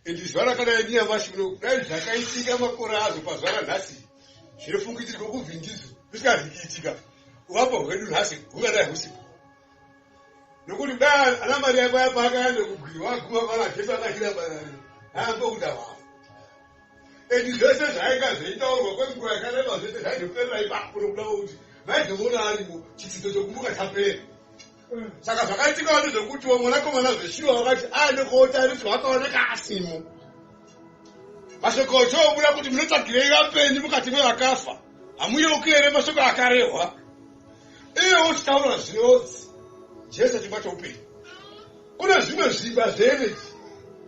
And zuva rakadai nyamashi uno kudai zvakaitika makore azvo pazuva ranhasi zvinofungidzirwa kuvhindizo zvisikazi kuitika uvapo hwedu nhasi hungadai husipo. Nokuti kudai ana Maria paya paakaenda kugwiri waguma pana Jesu akashira barari haambokuda wafa. And zvese zvainga zveitaurwa kwenguva yakareba zvese zvaizoperera ipapo nokuda kwekuti vaizomuona arimo chitsidzo chokumuka chapera. Saka zvakaitikawo ndezvekutiwo mwanakomana zveshuwa wakati aende kotariswa akaoneka asimo. Mashoko ochobuda kuti munotsvagirei vapenyu mukati mevakafa? Hamuyeuki here mashoko akarehwa? Iye wochitaura zvinonzi Jesu chingwa choupenyu. Kune zvimwe zvingwa zveenergy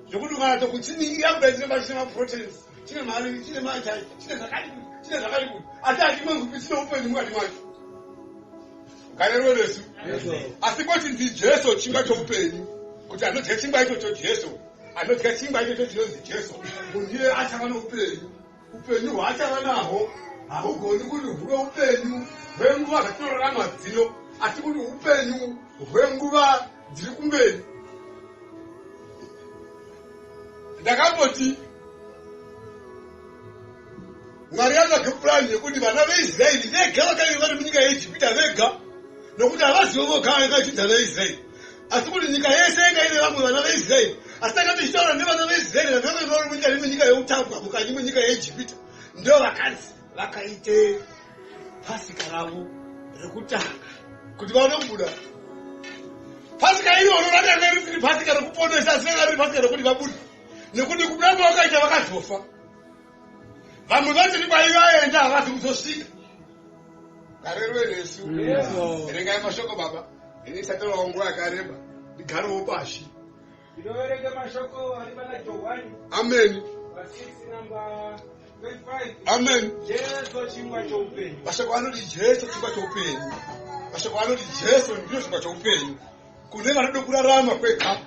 zvekuti ukanatsokuchiningira kudai chinenge chine maproteins, chine mari, chine machai, chine zvakati kuti, chine zvakati kuti, asi hachimwe kupi chine upenyu mukati mwacho. Garerwe nesu. Asi kwochinzi Jesu chingwa choupenyu, kuti anodya chingwa ichocho Jesu, anodya chingwa ichocho chinonzi Jesu, munhu iye achava noupenyu. Upenyu hwaachava nahwo hahugoni kuti huve upenyu hwenguva dzatinorarama dzino, asi kuti upenyu hwenguva dziri kumberi. Ndakamboti Mwari atsvage purani yekuti vana veIsraeri vega vakange vari munyika yeIjipita vega, nokuti havazivo voga vanga vachinzi veIsraeri, asi kuti nyika yese yanga ine vamwe vana veIsraeri. Asi tanga tichitaura nevana veIsraeri vakanga vari munyika nemunyika yeutapwa mukati menyika yeIjipita, ndo vakanzi vakaite pasika ravo rekutanga kuti vaone kubuda. Pasika iroro rakanga risiri pasika rekuponesa, asi ranga riri pasika rekuti vabude, nekuti kubuda kwavakaita vakazofa. Vamwe vachiri kwaivaenda havazi kuzosvika. Garerwe nesu. Verengai mashoko baba. Ini ndisatorawo nguva yakareba ndigarewo pashi. Ndinoverenga mashoko ari pana Johani. Amen. Verse 6 number 25. Amen. Jesu chingwa choupenyu. Mashoko anoti Jesu chingwa choupenyu. Mashoko anoti Jesu ndiyo chingwa choupenyu. Kune vanoda kurarama kwega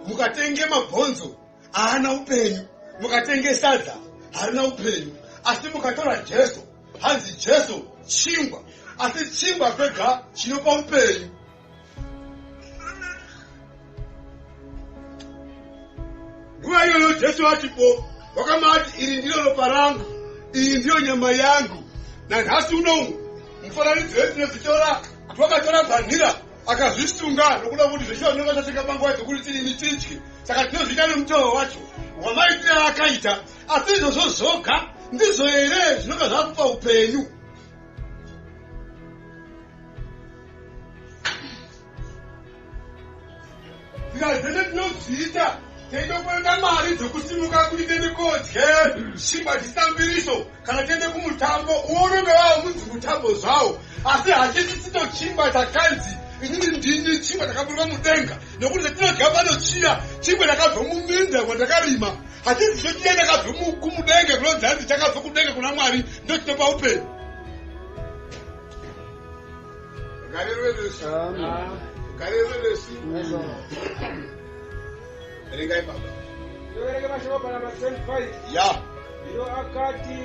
mukatenge mabhonzo haana upenyu, mukatenge sadza harina upenyu, asi mukatora Jesu, hanzi Jesu chingwa, asi chingwa kwega chinopa upenyu. Nguva iyoyo Jesu atipo wakamati, iri ndiro ropa rangu, iyi ndiyo nyama yangu. Nanhasi unowu mufananidzo wedu tinodzitora kuti wakatora bhanhira akazvisunga nokuda kuti zveshuwa zvinonga zvatenga panguva dzekuti tiini tidye, saka tinozviita nemutoo wacho wamaitire akaita. Asi izvozvo zvoga ndizvo here zvinonga zvakupa upenyu? Nzira dzese tinodziita tiende kuenda mari dzekusimuka kuti tiende kodye chingwa chisina mbiriso kana tiende kumutambo uwo unenge wava munzi mutambo zvawo, asi hachisi chito chingwa chakanzi inini ndini chingwa chakaburuka mudenga, nekuti chatinodya pano chiya chingwa chakabva muminda kwandakarima, hachisi cho chiya chakabva kumudenga kunonzi hanzi chakabva kudenga kuna Mwari ndo chinopa upenyu. Garerwe nesu. Verengai baba. Toverenge mashoko panamba 25. Ya. Zvino akati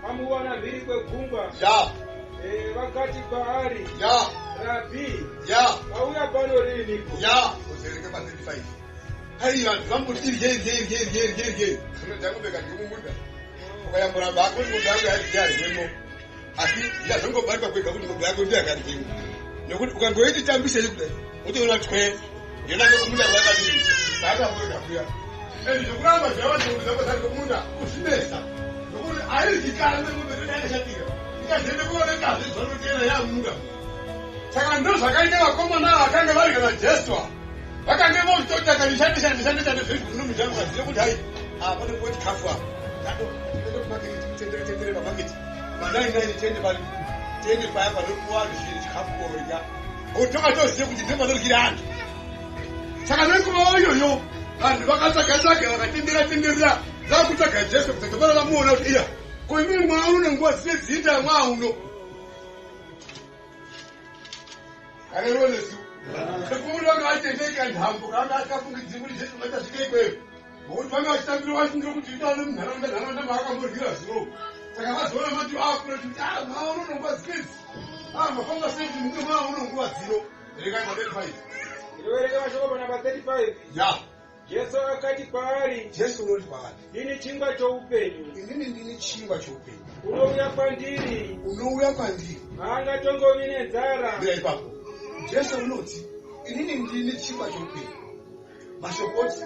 amuwana mhiri kwegungwa. Ya. Vakati kwaari. Ya. Rabhi. Ya. Wauya pano riiniko? Ya. Uzoverenge pa 35. Hai vanhu vamboti irye irye irye irye irye irye. Zvino ndangobeka ndiri mumunda. Ukayambura bako ngombe yangu yadyarwemo. Asi yazongobatwa kwega kuti ngombe yako ndiyo yakadyemo. Nekuti ukangoiti tambisei kudai, wotoona twe. Yona ndokumunda kwakadii. Zvakabuda kuya. And zvekuramba zvava ngombe dzako dzari kumunda kuzvinetsa. Nokuti aidyikanwe ngombe dzedu yakashatira. Ikazoenda kuonekazve zvanotera yamunda. Saka ndozvakaita vakomana vakanga vari kana Jesu ava. Vakange vochitotaka ndishande shande shande shande zvezvi muno mujangu vazive kuti hai apa pane kuwa chikafu apa. Tando tiende kumaketi tendere tendere pamaketi. Manai nai tiende pari tiende paya panopuwa vanhu zvinhu chikafu korya. Otoka tozive kuti ndipo panoryira antu. Saka nenguva iyoyo vanhu vakatsvaga tsvaga vakatendera tenderera vakutsvaga Jesu kuzotopara vamuona kuti iya ko imimi mwauno nguva dzine dziita mwauno. Karero nesu. Sekuru vanga vachitendeka nhambo kana asikafungidziri kuti Jesu vachasvika ikweyo. Ngokuti vanga vachitambira vachifungira kuti itaone munharaunda nharaunda maakambodira zuro. Saka vazoona mati akura kuti ah maono nguva dzidzi. Ah mafamba sei kuti munge maono nguva dzino. Regai pa 35. Ndinoverenga mashoko panamba 35. Ya. Jesu akati kwaari, Jesu unoti kwaari, ndini chingwa choupenyu. Inini ndini chingwa choupenyu. Unouya kwandiri, Unouya kwandiri, haangatongovi nenzara. Mira ipapo. Jesu unoti, inini ndini chingwa choupenyu. Mashoko oti,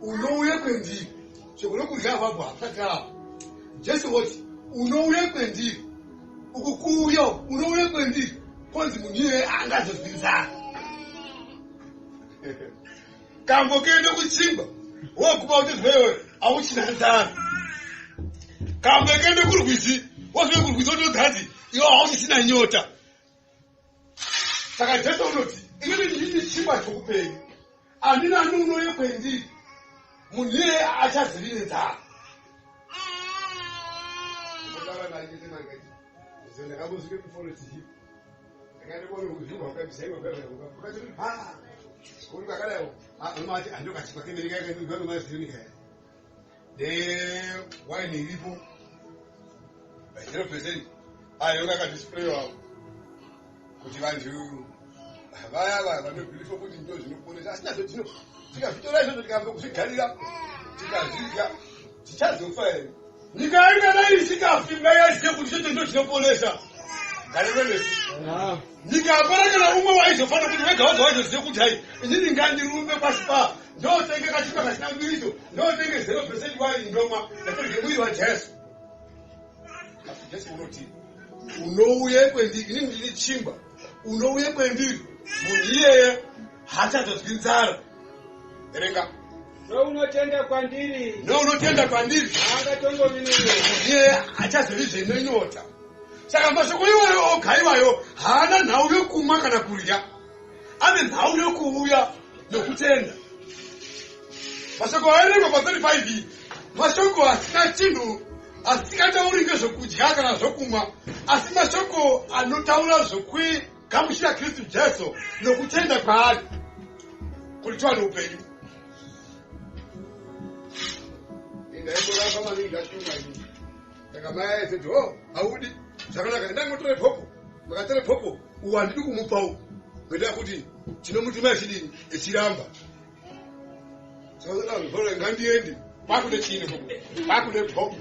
unouya kwendiri. Shoko rokudya apapo hapasati apo. Jesu woti, unouya kwendiri. Uku kuuya, unouya kwendiri. Konzi munhu iyeye angazozwi nzara. Kambo kuende kuchingwa, woguma kuti zvewe hauchina nzara. Kambo kuende kurwizi, wosvike kurwizi wotodzanzi iwe hauchisina nyota. Saka Jesu unoti, inini ndini chingwa choupenyu. Ani nani unouya kwendiri, munhu iyeye achazivi nenzara. Ndakambosvike kuforest waini iripo 0% ayo yakadisplayiwa kuti vantu vaya vaya vanobhilifa kuti ndo zvinoponesa, asi nazvo dzino tikazvitora izvozvo tikaamba kuzvigarira tikazvidya tichazofa here? Nyika ingadai isikafi ngaiyaziye kuti chocho ndo chinoponesa. Gariro nesu nyika hapana kana umwe waizofanira kuti wega wega waizoziva kuti hai, inini ngandirumbe kwasipa ndotenge kachingwa kasina mbiriso, ndotenge 0% waini ndomwa, ndatorye mwiri waJesu. Asi Jesu unoti, unouye kwendiri, inini ndini chingwa, unouye kwendiri, munhu iyeye haachazozwi nzara. Erenga. Nounotenda kwandiri, Nounotenda kwandiri, haangatongovi nenyota. Iyeye haachazovizve nenyota. Saka mashoko iwayo oga iwayo haana nhau yokumwa kana kurya, ane nhau yokuuya nokutenda. Mashoko aerengwa pa35 mashoko asina chinhu, asingatauri ngezvokudya kana zvokumwa, asi mashoko anotaura zvokugamuchira Kristu Jesu nokutenda kwaari kuti tiwane upenyu. Ndaimboramba maningi ndachuma ini. Saka mai aizoti, "O, haudi zvakanaka, endai motore popo." Makatore popo uwu handidi kumupawo, ngendaa kuti tinomutuma echidini, echiramba. Saka ngandiende kwakude chiini popo, kwakude popo.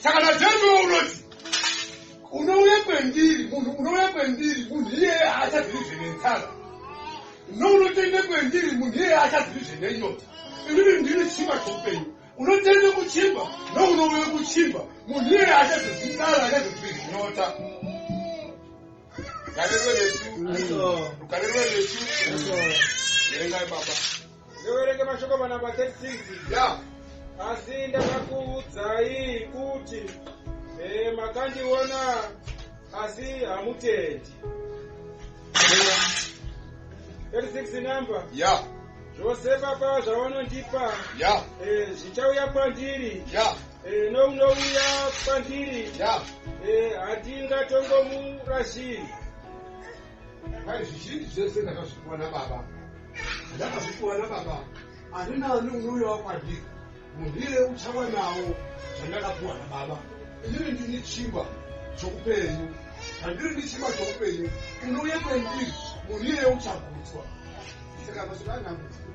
Saka naJesu unoti, unouya kwendiri, munhu unouya kwendiri, munhu iyeye haachazivi zvenenzara. Nounotende kwendiri, munhu iyeye achazivi zvenenyota. Inini ndini chingwa choupenyu. Unotende kuchingwa nounouya kuchingwa, munhu iyeye achazozwi nzara, achazozwi nyota. Rugare nesu, rugare nesu. Verengai, baba. Ndoverenge mashoko panamba 36. Ya. Asi ndakakuudzai kuti makandiona asi hamutendi. 36 namba. Ya. Zvose Baba zvavanondipa ya zvichauya kwandiri. Ya. Nounouya kwandiri, ya handingatongomurashiri. Vai, zvizhinji zvese ndakazvipuwa nababa, ndakazvipuwa nababa. Ani nani unouyawo kwandiri, munhu iyeye uchawa nawo zvandakapuwa nababa. Inini ndini chingwa choupenyu. Zvandiri ndi chingwa choupenyu, unouya kwendiri, munhu iyeye uchagutswa. Saka mashoko anambudziko,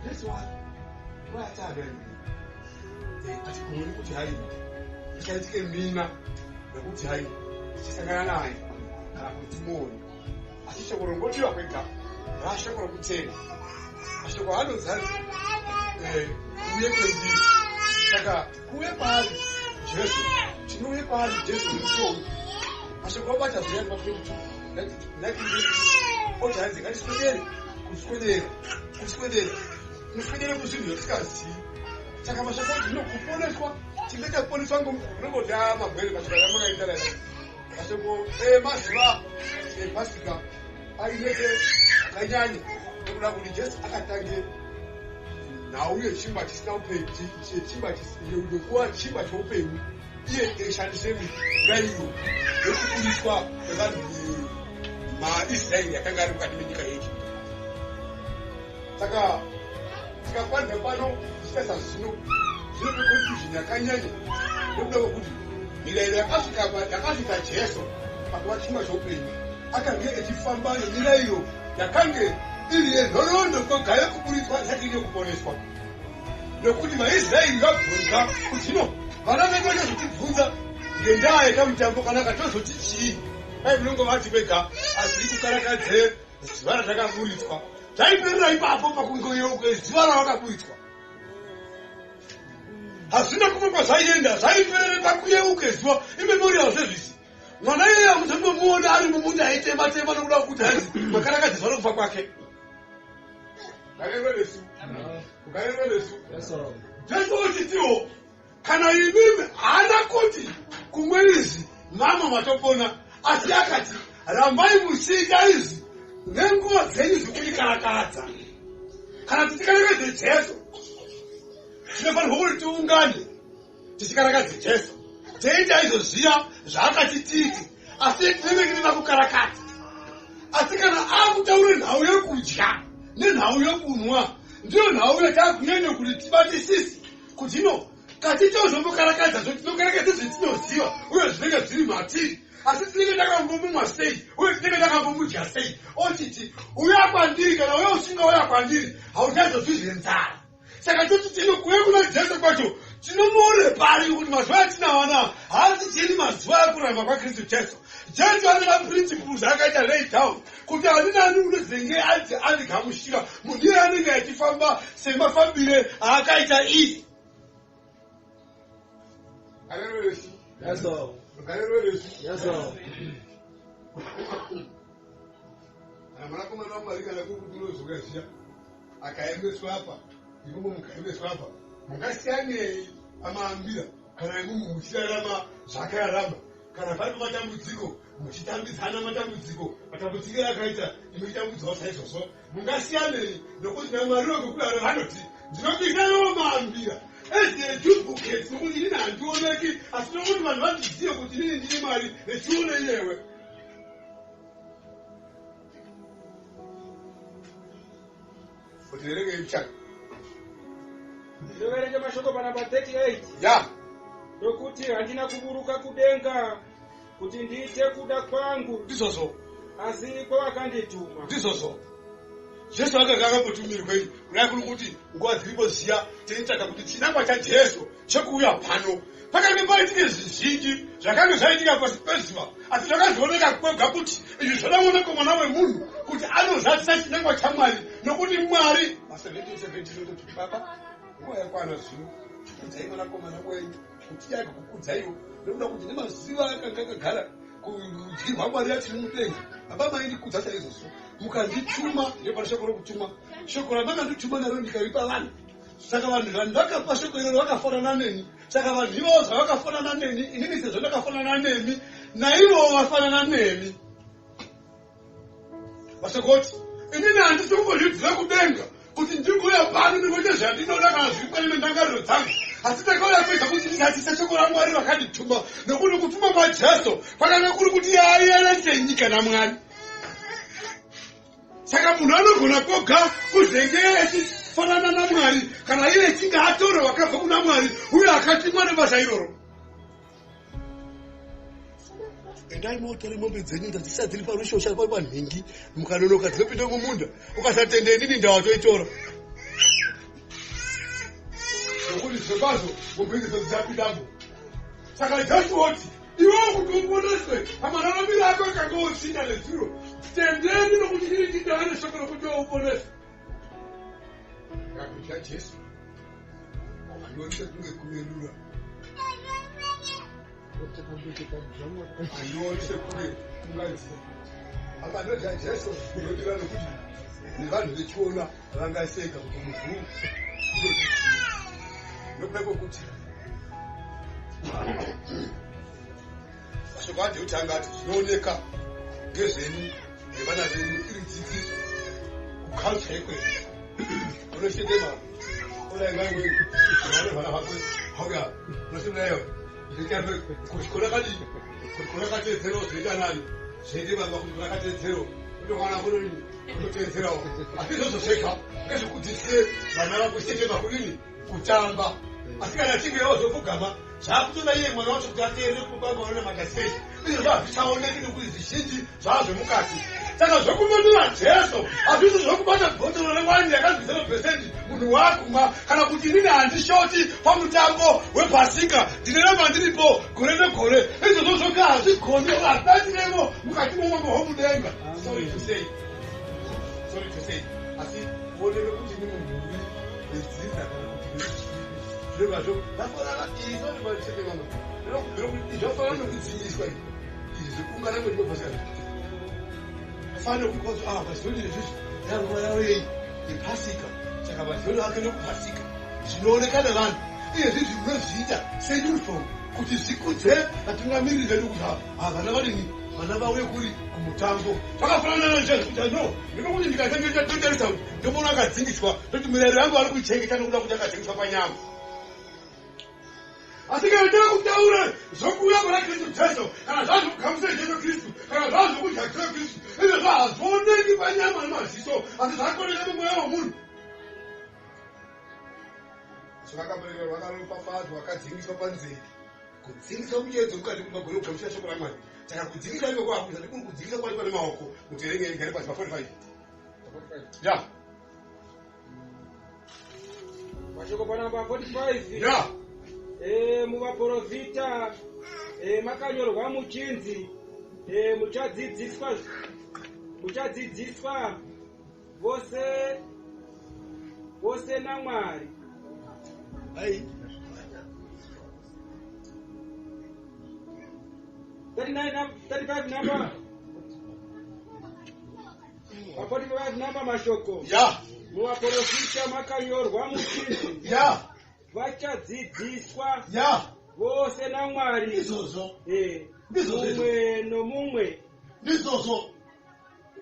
Jesu wayataaveni atigoni kuti hai tichaitike mina nekuti hai tichisangana naye kana kuti timuone, asi shoko rongotiwa kwega rashoko rokutenda. Mashoko anonzi uye kwendiri. Saka kuuye kwaari Jesu, tinouye kwaari Jesu nemusoro. Mashoko abata zviyani pa22 oti hanzi ngatiswedere, kuswedera, kuswedera, kuswedere kuzvinhu zvatisikazivi. Saka mashoko oti zvino kuponeswa, tingaita kuponeswa unongoti a magwere. Mashoko akamakaita rai mashoko emazuva epasika ainete akanyanya nekuda kuti Jesu akatange nhau yechingwa chisina upenyu, chechingwa yokuva chingwa choupenyu, iye eishandise mirairo yekubudiswa kwevanhu maIsraeri akanga ari mukati menyika yeEgypte. Saka tikakwanisa pano tichitaisa zvino zvinope confusion yakanyanya nekuda kwekuti mirayiro yakasvika Jesu pakuva chingwa choupenyu akange echifamba nemirayiro yakange Iri yenhoroondo koga yekuburitswa isati iri yekuponeswa. Nokuti vaIsraeri vabvunza kuti zvino vana vedu vachazotibvunza ngendaa yekamutambo kanaka tozoti chii? Dai munongovati vega asi kukarakadze zuva ratakaburitswa. Zvaiperera ipapo pakungoyeuke zuva ravakaburitswa. Hazvina kumwe kwazvaienda, zvaiperere pakuyeuke zuva imemorial service. Mwana iyeye hamuzomuona ari mumunda aitema tema nokuda kwekuti hanzi makarakadze zuva rokufa kwake. Jesu ochitiwo kana imimi haana kuti kumwe izvi mama matopona asi akati rambai muchiita izvi nenguva dzenyu dzekundikarakadza. Kana tichikarakadze Jesu tinofanirwa kuti tiungane tichikarakadze Jesu teiita izvo zviya zvaakati tiite asi tinenge tiri pakukarakadza. Asi kana akutaura nhau yekudya nenhau yokunwa ndiyo nhau yatakunyanya kuti tibatisise kuti ino kati tozombokarakadza zvo tinokarakadza zvetinoziva uye zvinenge zviri matiri asi tinenge takambomumwa sei uye tinenge takambomudya sei ochiti uya kwandiri kana uya uchingauya kwandiri hauchazozwi zvenzara. Saka toti tino kuuya kuna Jesu kwacho tinomuone pari kuti mazuva atinawo anaa haasi cheni mazuva ekurarama kwaKristu Jesu. Jesu ane maprinciples akaita lay down kuti ani nani unozenge anzi andigamuchira munhu iye anenge achifamba semafambire aakaita iye. Yes, sir. Yes, sir. Kana mwanakomana waMwari kana kuri kuti unozouya zviya akaemeswa apa imomo mukaemeswa apa mungasiyanei pamaambira kana imomo muchirarama zvaakararama kana pari pamatambudziko muchitambidzana matambudziko matambudziko akaita imochitambudzwawo saizvozvo mungasiyanei nokuti naMwari wekudaro vanoti ndinobikaiwo maambira ezeduplicate nokuti inini handioneki asi nokuti vanhu vandizive kuti inini ndini Mwari nechione iyewe. Kuti verenge ichaka. Ndinoverenga mashoko panamba 38. Ya. Nokuti handina kuburuka kudenga kuti ndiite kuda kwangu. Ndizvozvo. Asi kwawakandituma. Ndizvozvo. Jesu akanga akambotumirwei kudai kuri kuti nguva dziripo zviya teitsvaga kuti chinangwa chaJesu chekuuya pano pakange paitike zvizhinji zvakange zvaitika pasi pezuva asi zvakazooneka kwega kuti izvi zvoda mwanakomana wemunhu kuti anozadzisa chinangwa chaMwari nokuti Mwari ma1717 ototi baba nguva yakwana zvino kudzai mwanakomana wenyu kuti iye agokukudzaiwo nekuda kuti nemazuva akanga akagara kurudyi rwaMwari achiri mudenga baba maindikudza saizvozvo mukandituma ndopane shoko rokutuma shoko ramakandituma naro ndikaripa vanhu saka vanhu vandakapa shoko iroro vakafanana neni saka vanhu ivavo zvavakafanana neni inini sezvo ndakafanana nemi naivowo vafanana nemi vasakoti inini handisi kungozvidzira kudenga kuti ndingouya pano ndingoita zvandinoda kana zviri pane mendangariro dzangu asi ndakauya kuedza kuti ndizadzise shoko raMwari rakandituma nokuti kutuma kwaJesu kwakanga kuri kuti aiyerese nyika naMwari. Saka munhu anogona koga kuzenge achifanana naMwari kana iye achinge atora wakabva kuna Mwari uye akatumwa nebasa iroro. Endai motore mombe dzenyu ndadzisiya dziri parushosha pari panhingi mukanonoka dzinopinda mumunda ukasatenda inini ndawatoitora nokuti zvirokwazvo mombe idzodzo dzichapindamo. Saka Jesu oti iwewo kuti uponeswe pamararamiro ako akanga uchiita nezuro tendeni nokuti ini ndindava neshoko rokuti iwe uponeswe. Kakudya Jesu handioni sekunge kunerura handioni sekunge kunganzi apa ndinodya Jesu ndinodira nokuti nevanhu vechiona vangaseka kuti munhu nokuda kwokuti mashoko aJesu ati zvinooneka ngezvenyu nevana venyu iri dzidziso kuculture yekwedu unochitema asi izvozvo zvega ngezvekudzidzise vana vakuchitema kudini kutamba. Asi kana achinge wazopfugama, zvakutoda iye mwana wacho kuti ateerere kubaba vanonamata sei. Izvozvo hazvichaoneki nekuti zvizhinji zvava zvemukati. Saka zvekumedura Jesu hazvisi zvekubata bhotoro rewaini yakanzi 0% munhu wakumwa, kana kuti inini handishoti pamutambo wePasika, ndinoramba ndiripo gore negore. Izvozvo zvoga hazvigoni, hazvibatiremo mukati momambo hwomudenga. Sorry to say, sorry to say, asi kuoneke kuti ni munhu uri wedzinza kana kuti zvinobva zvafanana zvafanana nokudzingiswa izvi zvekuungana kwedu kwepasika. Fanira kuti ah, vazoni izvizvi yanguva yavo yei yepasika, saka vazoni vake nokupasika zvinooneka nevanhu. Iye zvizvi munozviita seuniform kuti zvikudze vatungamiriri vedu kuti vana vadini, vana vauye kuri kumutambo. Zvakafanana najesu kuti no ndinokuti ndikatarisa kuti ndomuona akadzingiswa, ndokuti mirayiro yangu vari kuichengeta nokuda kuti akadzingiswa panyama. Asi kana tava kutaura zvokuuya kuna Kristu Jesu, kana zvazvokugamuchira Jesu Kristu, kana zvazvokudya Jesu Kristu, izvozvo hazvioneki panyama nemaziso, asi zvakuoneka mumweya womunhu. Zvakaberekerwa, vakaropafadzwa, vakadzingiswa panzeve, kudzingiswa kuchedzo mukati mumagore kugamuchira shoko raMwari. Saka kudzingisa ikoko hakusati kuri kudzingisa kwaitwa nemaoko. Muterenge igare pasi pa 45 ya. Mashoko panamba 45. Ya. Muvaprofita makanyorwa muchinzi, muchadzidziswa vose vose naMwari. Ai. 39, 35 namba pa 45 namba mashoko. Ya. Muvaprofita makanyorwa muchinzi, vachadzidziswa vose naMwari. Izvozvo. Ndizvozvo. Mumwe nomumwe Ndizvozvo.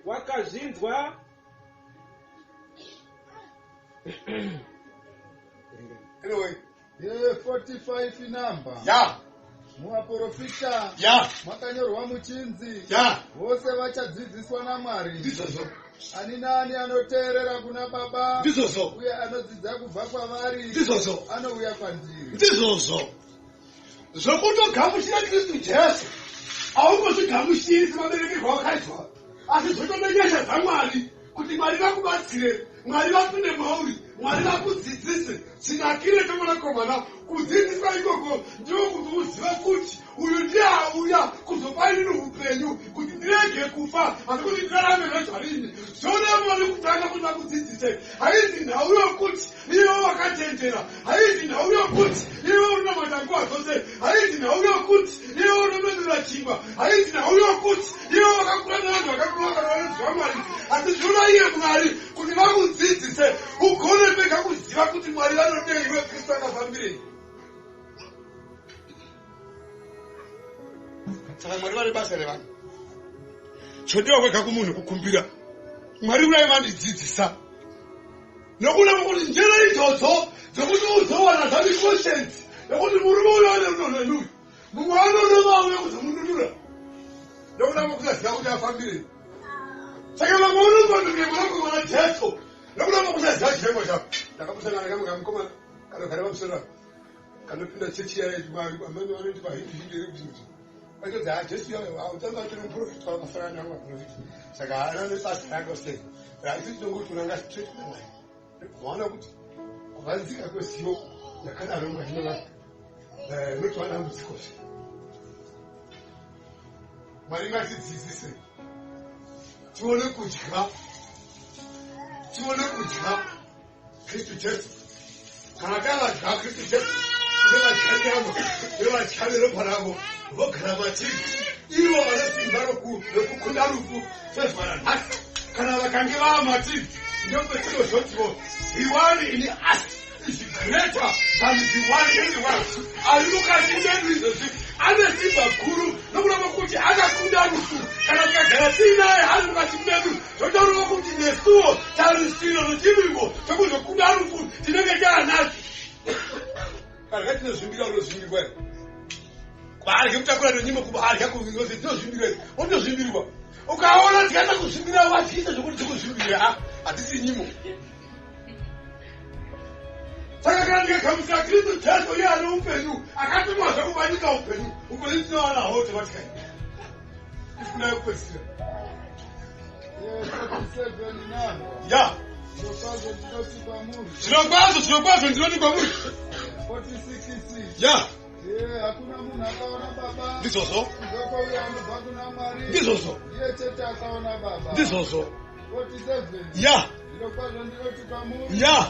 wakazvinzwa. Anyway. Ye 45 namba. Ya. Muvaprofita makanyorwa muchinzi, vose vachadzidziswa naMwari. Ndizvozvo. Ani naani anoteerera kuna Baba Ndizvozvo. uye anodzidza kubva kwavari Ndizvozvo. anouya kwandiri. Ndizvozvo. Zvokutogamuchira Kristu Jesu haungozvigamuchiri semaberekerwo awakaitwa, asi zvotoda nyasha dzaMwari kuti Mwari vakubatsire, Mwari vapinde mauri, Mwari vakudzidzise. Chinakire chomwanakomana kudzidziswa ikoko ndiko kuti uzive kuti uyu ndiye auya kuzopa inini upenyu kuti ndirege kufa, asi kuti ndirarame zvezvarini. Zvoda Mwari kutanga kuti vakudzidzise. Haizi nhau yokuti iwe wakachenjera, haizi nhau yokuti iwe unonamata nguva dzose, haizi nhau yokuti iwe unomedura chingwa, haizi nhau yokuti iwe wakakura nevanhu vakakura kana vanoziva Mwari, asi zvinoda iye Mwari kuti vakudzidzise ugone pega kuziva kuti Mwari vanodei, iwe Kristu akafambirei. Saka Mwari vane basa revanhu. Chodiwa kwega kumunhu kukumbira Mwari kudai vandidzidzisa, nokuda kwekuti njere idzodzo dzekuti uzowana dzati conscience nekuti murume uyo ane rudo rwenuyu, mumwe anorova auya kuzomununura nokuda kwekusaziva kuti afambirei. Saka vamwe vanopandukira mwanakomana Jesu nokuda kwekusaziva chivengo chavo. Ndakambosangana kamwe kamukomana kanogara pamusoro apa, kanopinda chechi amene vanoiti vahindi hindi kuti vaitodzi ha Jesu utanga atori muprofita wakafanana navo vaprofita, saka haana nebasa rake sei raisi. Tinongoti unanga straight namwari, vaona kuti kuvanzika kwezivo yakadaro mukati mevanhu inotova dambudzikozve. Mwari ngatidzidzise tione kudya, tione kudya Kristu Jesu. Kana tavadya Kristu Jesu, nevadya nyama, nevadya neropa ravo, vogara matiri, ivo vane simba rekukunda rufu sezuva ranhasi. Kana vakange vava matiri, ndopetinozotiwo the one in us is greater than the one in the world. Ari mukati medu izvozvi ane simba guru nokuda kwekuti akakunda rufu. Kana tikagara tiinaye ari mukati medu, zvotaurwa kuti nesuwo tarisiro nechivimbo chokuzokunda rufu tinenge taanacho. Karya tinozvimbira, unozvimbirwa here? Kubarya kutakura nenyimo, kubarya tinozvimbirwa here? Unotozvimbirwa. Ukaona tikaita kuzvimbira, watyisa zvokuti tikuzvimbira, hatisi nyimo. Saka kana ndikagamuchira Kristu Jesu Akatika upenyu, upenyu tinowana hwo automatically. Ifuna yekupedzisira. Iye 47 namba. Ya. Zvirokwazvo ndinoti kwamuri. Zvirokwazvo, zvirokwazvo ndinoti kwamuri. 46. Ya. Iye hakuna munhu akaona Baba. Ndizvozvo. Kunze kwauya anobva kuna Mwari. Ndizvozvo. Ndiye chete akaona Baba. Ndizvozvo. 47. Ya. Zvirokwazvo ndinoti kwamuri. Ya.